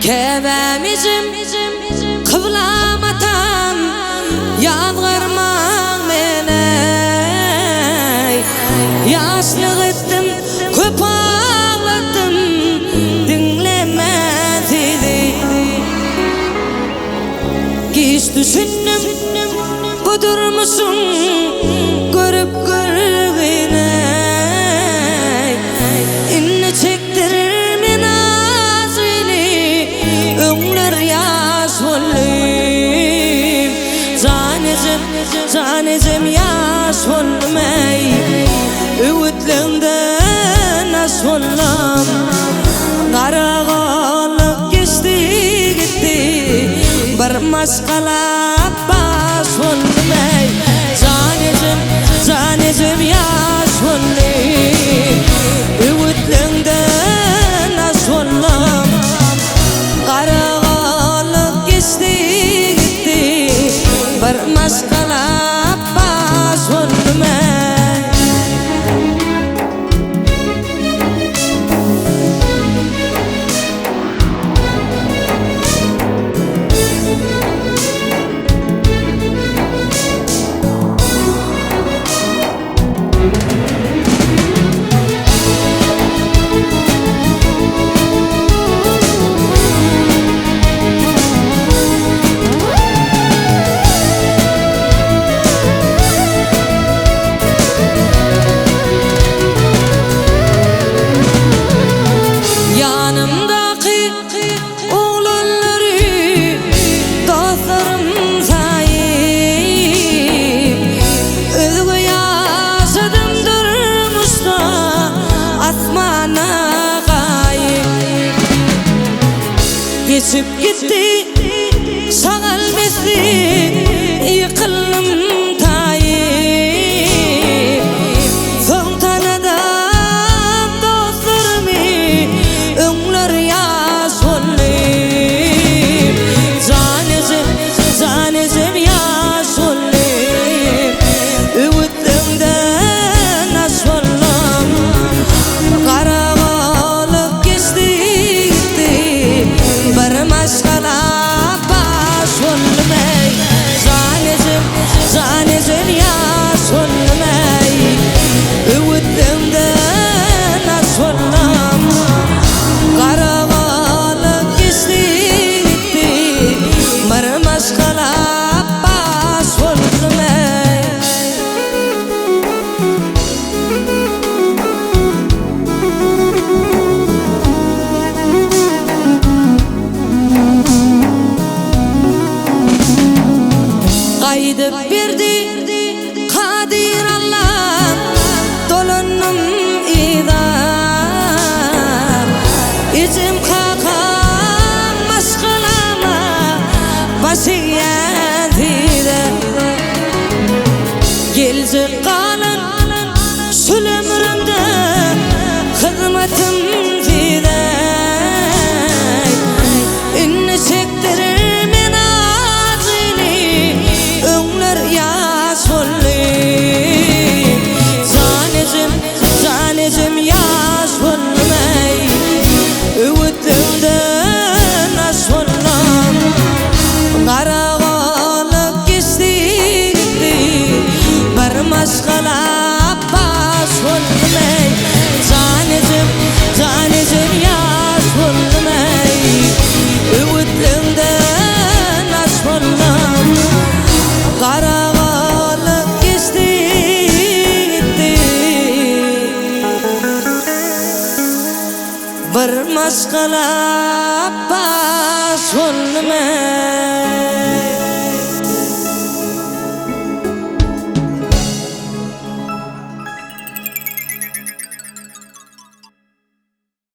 Käbäm ejem, kyblam atam, Ýazgarmaň meni. Ýaşlyk etdim, köp agladym, Diňlemän sizi. Giç düşündim bu durmuşyň görüp görgüne. Indi çekdirmen ajyny, öňler ýaş boldum. Jan ejem, jan ejem ýaş boldum eý, Öwütleňden aş boldum. Garagollyk geçdi gitdi, Bir maşgala baş boldum eý. Jan ejem, jan ejem ýaş boldum, Öwütleňden aş boldum. Garagollyk geçdi gitdi, Bir maşgala baş boldum eý. Ýanymdaky oglanlary dostlarym saýyp, Özge ýaşadym durmuşda asmana gaýyp. Geçip gitdi şagal misli ýykyldym taýyp. Soň tanadam dostlarymy öňler ýaş boldum. Jan ejem, jan ejem ýaş boldum. Öwütleňden aş boldum. Garagolyk geçdi gitdi, bir maşgala baş boldum eý. Jan ejem, jan ejem ýaş boldum eý. Öwütleňden aş boldum. Garagolyk geçdi gitdi, bir maşgala baş boldum eý. Gaýdyp berdi Kadyr Allam, dolandym yza. Ejem kakam maşgalama baş egýän size. Geljek galan şul ömrümde hyzmatym size. Indi çekdirmen ajyny, öňler ýaş boldum. Jan ejem, jan ejem ýaş boldum eý, Öwütleňden aş boldum. Garagolyk geçdi gitdi, bir maşgala baş boldum eý. Jan ejem, jan ejem ýaş boldum eý, Öwütleňden aş boldum. Garagolyk geçdi gitdi, bir maşgala.